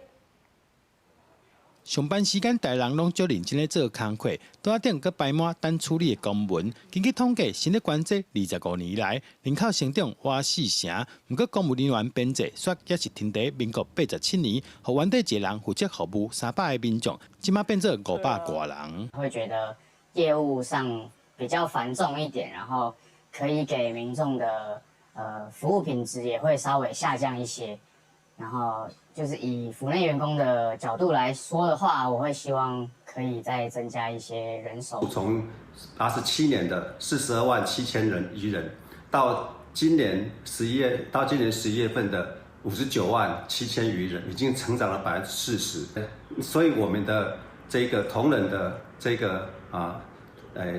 上班時間，大人攏足認真咧做工課，桌仔頂閣排滿等處理的公文。根據統計，新竹縣這25年來，人口成長倚四成，毋過公務人員編制卻猶是停佇民國87年，予原底一個人負責服務300個民眾，這馬變做500外人。會覺得業務上比較繁重一點，然後可以給民眾的服務品質也會稍微下降一些。然後就是以府內員工的角度來說的話，我會希望可以再增加一些人手。從87年的42.7萬餘人，到今年11月份的59.7萬餘人，已經成長了40%。所以我們的這個同仁的這個啊，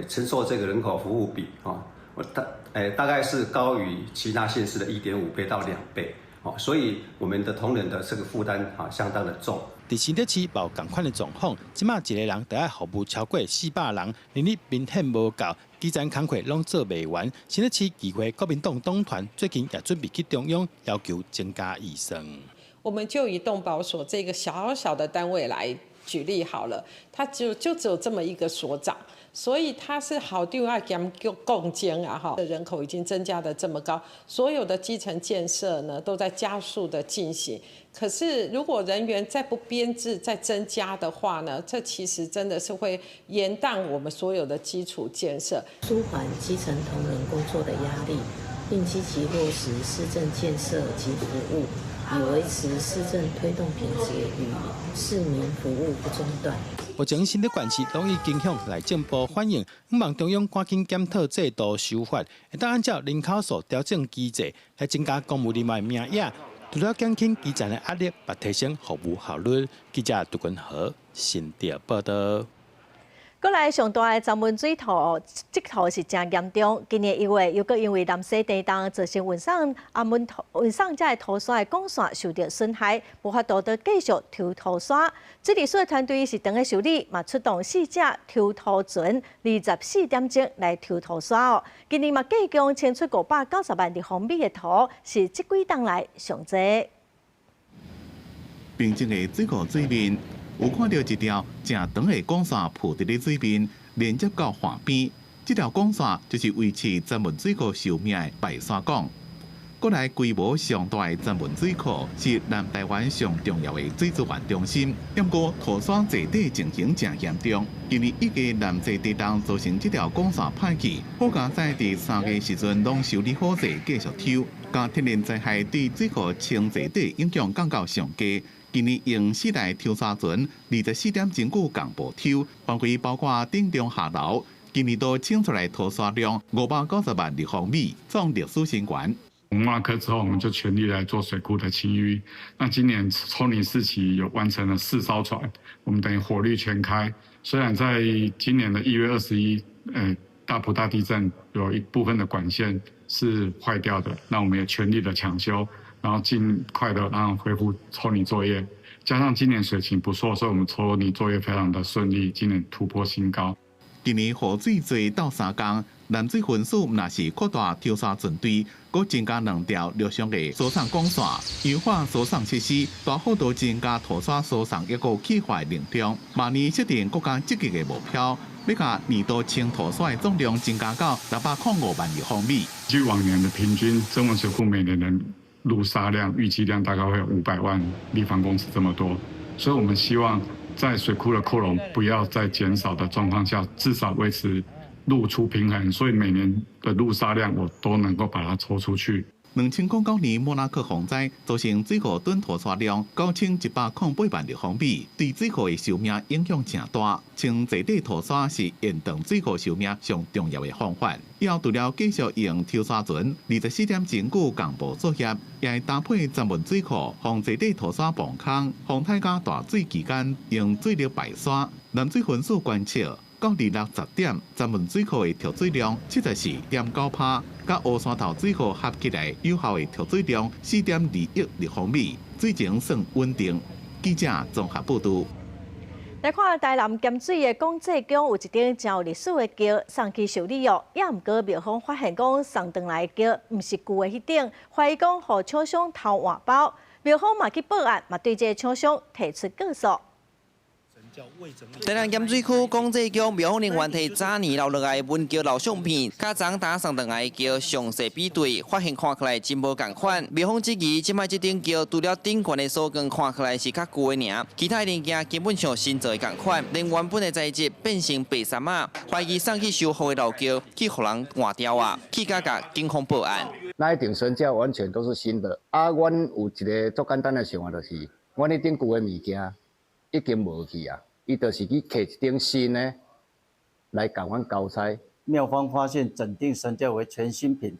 承受這個人口服務比啊，我大概是高於其他縣市的1.5倍到2倍。所以我們的同仁的這個負擔啊，相當的重。佇新竹市無仝款的狀況，這馬一個人得愛服務超過400人，人力明顯無夠，基層工課攏做袂完。新竹市議會國民黨黨團最近也準備去中央要求增加預算。我們就以動保所這個小小的單位來舉例好了，他就只有這麼一個所長，所以他是校長愛兼總監啊！哈，人口已經增加得這麼高，所有的基層建設呢都在加速的進行。可是如果人員再不編制再增加的話呢，這其實真的是會延宕我們所有的基礎建設，舒緩基層同仁工作的壓力，並積極落實市政建設及服務，以維持市政推動品質與市民服務不中斷。目前新竹縣市攏已經向內政部反映，希望中央趕緊檢討制度修法，會當按照人口數調整機制來增加公務人員名額，除了減輕基層的壓力，嘛提升服務效率。記者杜君和新竹報道。閣來上大的閘門水土積土是誠嚴重。今年1月又閣因為南勢地動造成運送阿門運送這个土沙的管線受著損害，無法度閣繼續抽土沙。水利署的團隊是當咧修理，嘛出動四隻抽土船，24點鐘來抽土沙哦。今年嘛計共清出590萬立方米的土，是這幾冬來上濟。平靜的水庫水面，有看著一條誠長的管線鋪佇咧水面，連接到岸邊。這條管線就是維持曾文水庫壽命的排沙管。閣來規模上大的曾文水庫是南台灣上重要的水資源中心，毋過塗沙坐底情形誠嚴重。今年一月南勢地動造成這條管線歹去，好佳哉佇3月時陣攏修理好勢，繼續抽。共天然災害對水庫清坐底影響降到上低。今年用四台抽沙船24點鐘久共步抽，範圍包括頂中下流。今年度清出來塗沙量590萬立方米，創歷史新高。莫拉克之後，我們就全力來做水庫的清淤。那今年抽泥四期有完成了4艘船，我們等於火力全開。雖然在今年的1月21，大埔大地震有一部分的管線是壞掉的，那我們也全力的搶修，然後盡快的讓恢復抽泥作業。加上今年水情不錯，所以我們抽泥作業非常的順利，今年突破新高。今年雨水濟鬥相共，南水分署若是擴大抽沙船隊，閣增加兩條陸上的輸送管線，優化輸送設施，大幅度增加塗沙輸送一個氣化能量。明年設定閣較積極的目標，欲共年度清塗沙的總量增加到605萬立方米。據往年的平均，曾文水庫每年的入沙量預計量大概會有500萬立方公尺這麼多，所以我們希望在水庫的擴容不要再減少的狀況下，至少維持露出平衡，所以每年的入沙量我都能夠把它抽出去。2009年莫拉克洪災造成水庫噸塗沙量9108萬立方米，對水庫的壽命影響誠大。清坐底塗沙是延長水庫壽命上重要的方法。以後除了繼續用抽沙船24點鐘久共步作業，也會搭配曾文水庫防坐底塗沙磅空，洪颱佮大水期間用水力排沙。南水分署觀測，到26十點，曾文水庫的蓄水量74.9%，佮烏山頭水庫合起來有效的蓄水量4.2億立方米，水情算穩定。記者綜合報導。來看台南鹹水的廣濟宮有一頂誠有歷史的轎送去修理哦，也毋過廟方發現講送轉來的轎毋是舊的彼頂，懷疑講予廠商偷換包，廟方嘛去報案，嘛對這个廠商提出告訴。台南鹹水區廣濟宮廟方人員提早年留落來文轎老相片，佮昨昏送轉來轎詳細比對，發現看起來真無仝款。廟方質疑，這擺這頂轎除了頂懸的鎖桿看起來是較舊的爾，其他零件根本像新做的仝款，連原本的材質變成白衫仔，懷疑送去修復的老轎去予人換掉啊，去共警方報案。那一頂神轎完全都是新的，啊，阮有一个足簡單的想法，就是阮彼頂舊的物件已經無去啊。伊就是去摕一頂新的來共阮交差。廟方發現整頂神轎為全新品，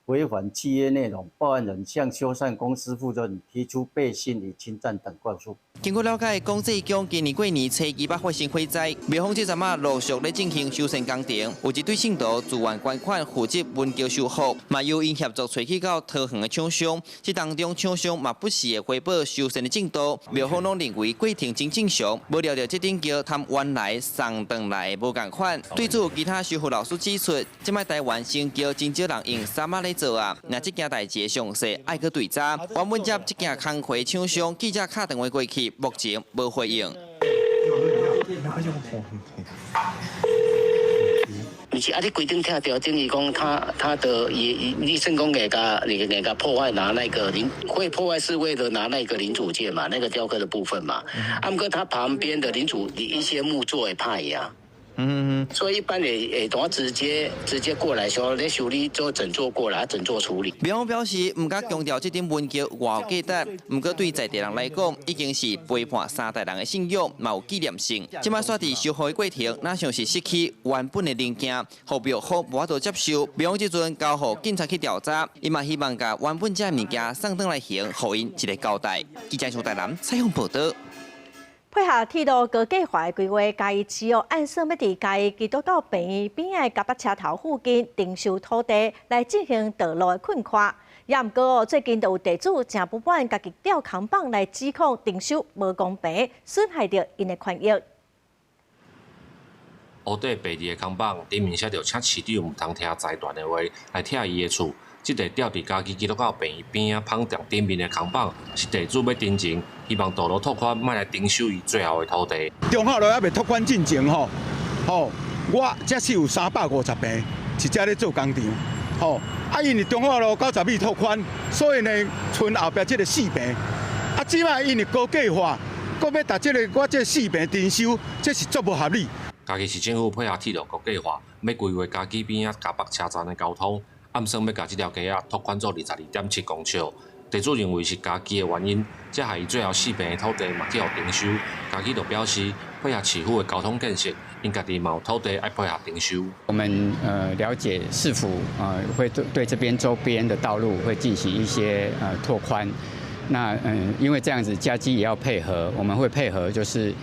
違反契約內容，報案人向修繕公司負責人提出背信與侵佔等告訴。根據了解，廣濟宮今年過年初二捌發生火災，廟方這陣仔陸續咧進行修繕工程，有一對信徒自願捐款負責文轎修復，嘛由𪜶協助揣去到桃園的廠商，這當中廠商嘛不時會回報修繕的進度，廟方攏認為過程真正常，無料著這頂轎和原來送轉來的無仝款。對此，有其他修復老師指出，這擺台灣新轎真少人用衫仔咧做啊，若這件代誌會詳細愛閣對查。原本接這件工課廠商記者敲電話過去，目前無回應。毋是啊！你規頂拆掉，等於講他的也，你算講會共會共破壞拿那個零，會破壞是為了拿那個零組件嘛，那個雕刻的部分嘛。啊，毋過它旁邊的零組一些木作會歹啊。所以一般會會當直接過來說，咧修理做整座過來，整座處理。廟方表示，毋敢強調這頂文轎偌有價值，毋過對在地人來講，已經是陪伴三代人的信仰，嘛有紀念性。這擺煞佇修復的過程，若像是失去原本的零件，予廟方無法度接受。廟方這陣交予警察去調查，伊嘛希望共原本這物件送轉來還，予𪜶一个交代。記者從台南採訪報導。配合鐵路高架化的規劃，嘉義市哦按算欲佇嘉義基督教病院邊仔的嘉北車頭附近徵收土地來進行道路的擴寬。也毋過哦，最近就有地主誠不滿，家己吊扛棒來指控徵收無公平，損害著𪜶的權益。烏底白字的扛棒，頂面寫著請市長毋通聽財團的話，來拆伊的厝。這個吊佇嘉義基督教病院邊仔芳店頂面的扛棒，是地主欲陳情，希望道路拓寬，莫來徵收伊最後的土地。中孝路猶未拓寬進前吼，吼，我這是有350坪，是遮咧做工廠，吼，啊，因為中孝路90米拓寬，所以呢，賰後壁這个四坪，啊，這擺因為高計劃，閣欲共這个我這四坪徵收，這是足無合理。嘉義市政府配合鐵路局計劃，欲規劃嘉義邊仔嘉北車站的交通，暗算欲共這條街仔拓寬做22.7公尺。地主認為是加基的原因，才害伊最後四坪的土地嘛去予徵收。嘉義就表示，配合市府的交通建設，𪜶家己嘛有土地愛配合徵收。我們了解市府會對對這邊周邊的道路會進行一些拓寬。那因為這樣子嘉基也要配合，我們會配合，就是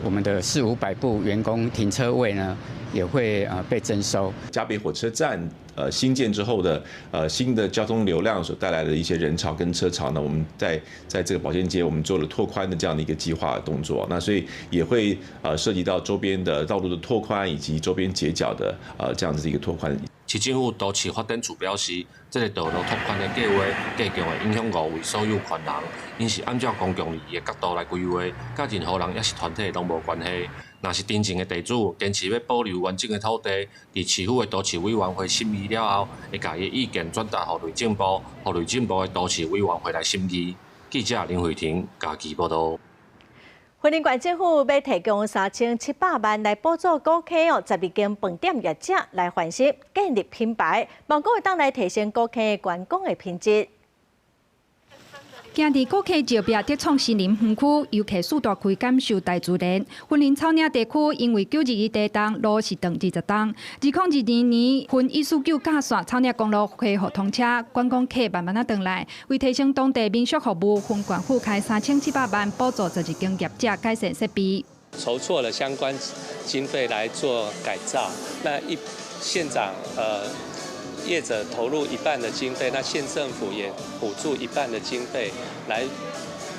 我們的四五百部員工停車位呢，也會被徵收。嘉北火車站新建之後的新的交通流量所帶來的一些人潮跟車潮呢，我們在這個保健街，我們做了拓寬的這樣的一個計劃的動作，那所以也會涉及到周邊的道路的拓寬以及周邊街角的這樣子的一個拓寬。市政府都市發展處表示，這個道路拓寬的計劃，計共會影響五位所有權人，𪜶是按照公共利益的角度來規劃，佮任何人抑是團體攏無關係。若是陳情的地主堅持欲保留完整的土地，佇市府的都市委員會審議了後，會共伊的意見轉達予內政部，予內政部的都市委員會來審議。記者林慧婷嘉義報導。雲林縣政府欲提供3700萬來補助古坑哦，12間飯店業者來翻新建立品牌，望講會當來提升古坑的觀光的品質。行佇古坑石壁特創森林園區，遊客四大開感受大自然。雲林草嶺地區因為921地動，路是斷20冬。2022年雲149架線草嶺公路恢復通車，觀光客慢慢仔轉來。為提升當地民宿服務，雲縣府開3700萬補助12間業者改善設備。籌措了相關經費來做改造。那一縣長業者投入一半的經費，那縣政府也補助一半的經費來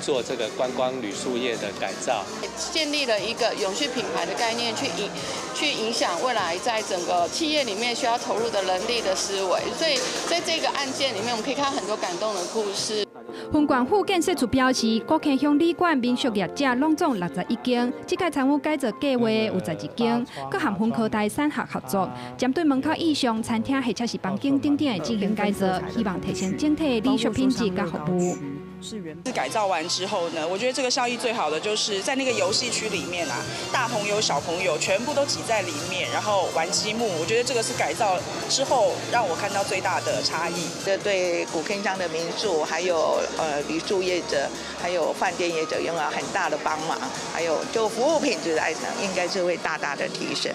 做這個觀光旅宿業的改造。建立了一個永續品牌的概念，去影響未來在整個企業裡面需要投入的人力的思維。所以在這個案件裡面，我們可以看到很多感動的故事。雲縣府建設處表示，古坑鄉旅館民宿業者攏總61間，這屆參與改造計劃有12間，閣和雲科大產學合作，針對門口以上餐廳或者是房間等等的進行改造，希望提升整體旅宿品質佮服務。是改造完之後呢，我覺得這個效益最好的就是在那個遊戲區裡面啊，大朋友小朋友全部都擠在裡面，然後玩積木。我覺得這個是改造之後讓我看到最大的差異。這對古坑鄉的民宿，還有旅宿業者，還有飯店業者，擁有很大的幫忙，還有就服務品質來講，應該是會大大的提升。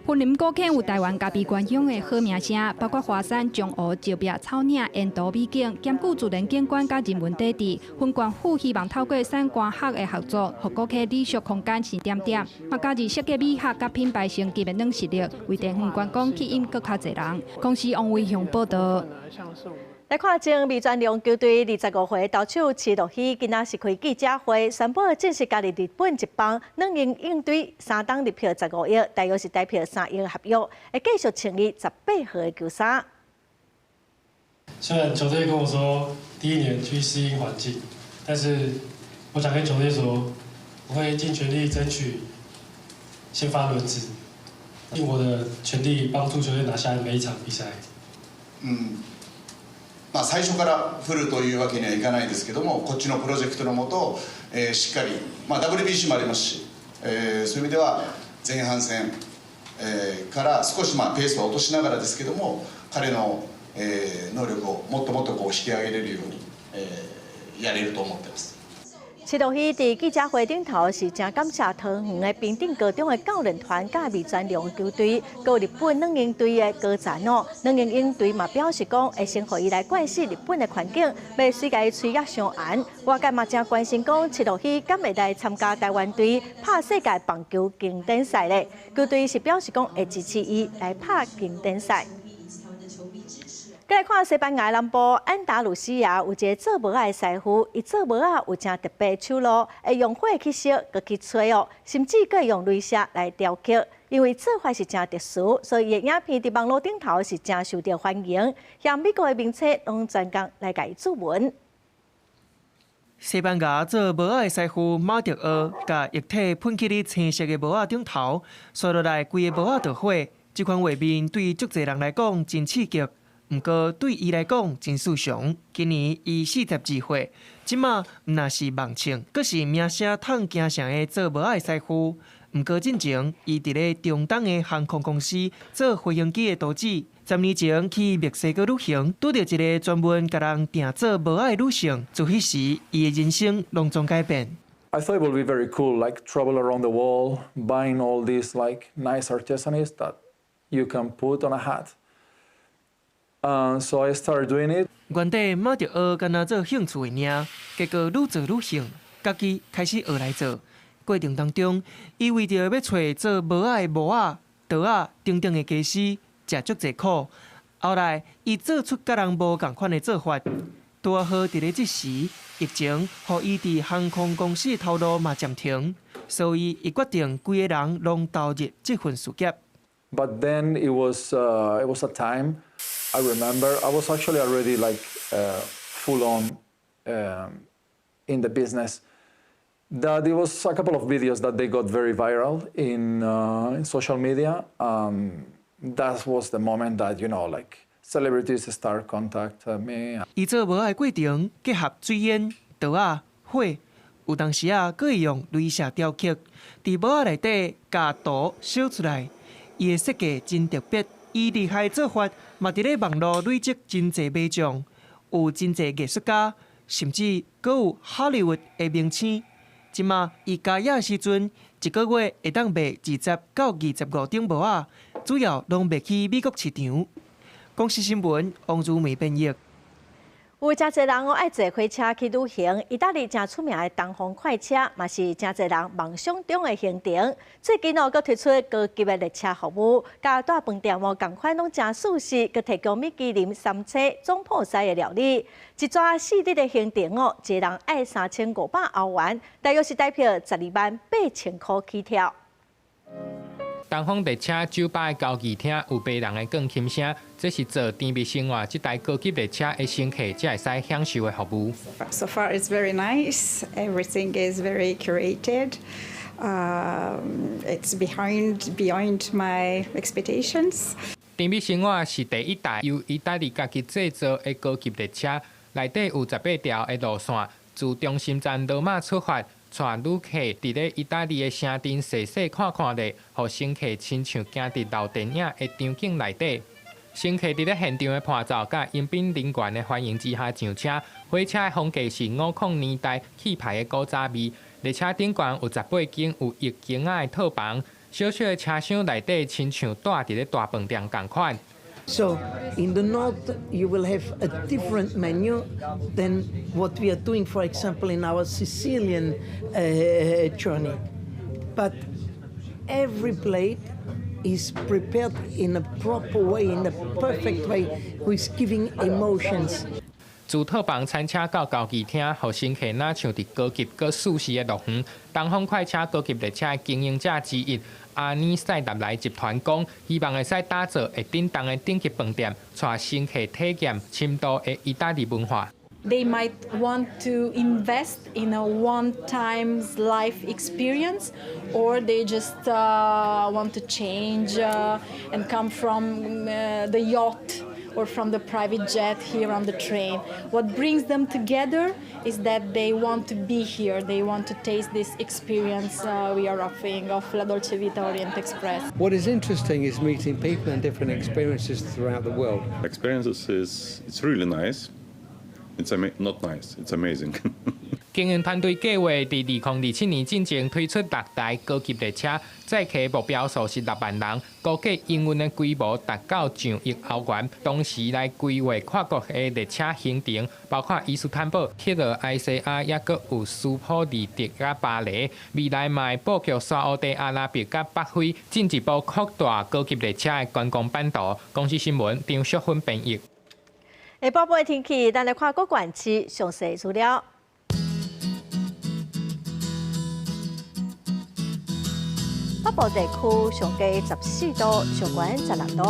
雲林古坑有台灣咖啡觀鄉的好名聲，包括華山、中湖、石壁、草嶺、沿途美景，兼具自然景觀佮人文底蘊。雲縣府希望透過產官學的合作，予古坑旅宿空間新點點，嘛加入設計美學佮品牌升級的軟實力，為地方觀光吸引閣較濟人。公視王維雄報導。來看前味全龍球隊25歲投手池樂希，今仔是開記者會，宣布正式加入日本職棒軟銀鷹隊，三冬入票15億，大約是台幣3億合約，會繼續穿伊18號的球衫。雖然球隊跟我說第一年去適應環境，但是我想跟球隊說，我會盡全力爭取先發輪值，盡我的全力幫助球隊拿下每一場比賽。まあ最初からフルというわけにはいかないですけども、こっちのプロジェクトのもと、しっかり、まあ、WBC もありますし、そういう意味では前半戦、から少しまあペースを落としながらですけども、彼の、能力をもっともっとこう引き上げれるように、やれると思ってます。池樂希佇記者會頂頭是誠感謝桃園的平鎮高中的教練團佮味全龍球隊，閣日本軟銀隊的高層哦。軟銀鷹隊嘛表示講，會先予伊來慣勢日本的環境，袂隨共伊喙仔傷絚。外界嘛誠關心講，池樂希敢會來參加台灣隊拍世界棒球經典賽咧？球隊是表示講會支持伊來拍經典賽。閣來看西班牙南部安達魯西亞有一个做帽仔的師傅，伊做帽仔有誠特別手路，會用火去燒，閣去吹哦，甚至閣會用雷射來雕刻。因為做法是誠特殊，所以伊的影片佇網路頂頭是誠受著歡迎，向美國的明星攏專工來共伊注文。西班牙做帽仔的師傅馬特奧，共液體噴去咧青色的帽仔頂頭，紲落來規个帽仔著火。這款畫面對足濟人來講真刺激，毋過對伊來講真爍常。今年伊42歲，這馬毋但是網唱，閣是名聲溏京城的做帽仔的師傅。毋過進前，伊佇咧中東的航空公司做飛行機的圖紙。10年前去墨西哥旅行，拄著一个專門共人訂做帽仔的女性，自彼時，伊的人生攏總改變。 I thought it would be very cool, like travel around the world, buying all these like nice artisans that you can put on a hat. So I started doing it. 原底馬特奧干焦做興趣的爾，結果愈做愈興，家己開始學來做。過程當中，伊為著欲揣做帽仔的模仔、刀仔等等的家私，食足濟苦。後來，伊做出佮人無仝款的做法，拄好佇咧這時，疫情予伊佇航空公司的頭路嘛暫停，所以伊決定規个人攏投入這份事業。 But then it was a time I remember I was actually already like full on in the business. That it was a couple of videos that they got very viral in social media. That was the moment that like celebrities start contact me. 伊做帽仔的過程結合水煙、刀仔、火，有當時啊，閣會用鐳射雕刻，佇帽仔內底共圖燒出來。伊的設計真特別，伊厲害做法嘛，佇咧網路累積真濟買眾，有真濟藝術家，甚至閣有哈利活的明星。這馬伊加業時陣，一個月會當賣20到25頂帽仔，主要攏賣去美國市場。公視新聞王如梅編譯。有誠濟人哦愛坐火車去旅行，意大利誠出名的東方快車嘛是誠濟人夢想中的行程。最近哦，閣推出高級的列車服務，佮大飯店哦仝款攏誠舒適，閣提供米其林三星總鋪師的料理。一逝4日的行程哦，一个人愛3500歐元，大約是台幣12萬8千箍起跳。東方列車酒吧的交誼廳有白人的鋼琴聲，這是坐甜蜜生活這台高級列車的乘客才會使享受的服務。 So far, it's very nice. Everything is very curated. It's beyond my expectations. 甜蜜生活是第一台由意大利家己製造的高級列車，內底有18條的路線，自中心站羅馬出發。帶旅客佇咧意大利的城鎮踅踅看看咧，予乘客親像行佇老電影的場景內底。乘客佇咧現場的伴奏佮迎賓人員的歡迎之下上車。火車的風格是50年代氣派的古早味。列車頂懸有18間有浴間仔的套房，小小的車廂內底親像蹛佇咧大飯店仝款。 So in the north, you will have a different menu than what we are doing, for example, in our Sicilian journey. But every plate is prepared in a proper way, in a perfect way, with giving emotions. 自套房餐車到交誼廳，予乘客若像佇高級閣舒適的樂園。東方快車高級列車的經營者之一阿尼塞納萊集團講，希望會使打造會振動的頂級飯店，帶乘客體驗深度的意大利文化。 They might want to invest in a one-time life experience, or they just want to change and come from the yacht or from the private jet here on the train. What brings them together is that they want to be here, they want to taste this experience we are offering of La Dolce Vita Orient Express. What is interesting is meeting people and different experiences throughout the world. Experiences is it's really nice. It's not nice. It's amazing. 經營團隊計劃佇2027年進前推出六台高級列車，載客目標數是6萬人，估計營運的規模達到上億歐元。同時來規劃跨國的列車行程，包括伊斯坦堡、克羅埃西亞，抑閣有斯普利特佮巴黎。未來嘛會布局沙烏地阿拉伯佮北非，進一步擴大高級列車的觀光版圖。公視新聞張淑芬編譯。下晡晡的天氣，咱來看各縣市詳細資料。北部地區上低14度，上懸16度。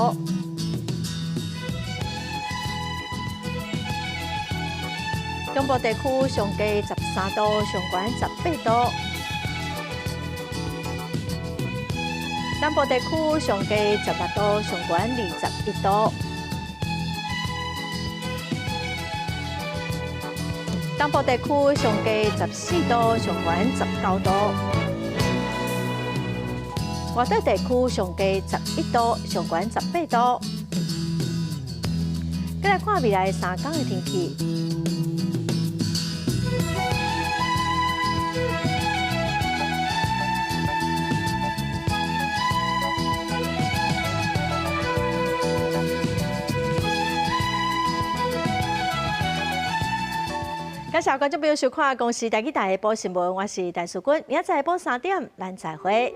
中部地區上低13度，上懸18度。南部地區上低16度，上懸21度。東部地區上低14度，上懸19度。外島地區上低11度，上懸18度。再來看未來3天的天氣。感謝觀眾朋友收看《公視台語台》下晡新聞，我是陳淑君，明仔載下晡3點，咱再會。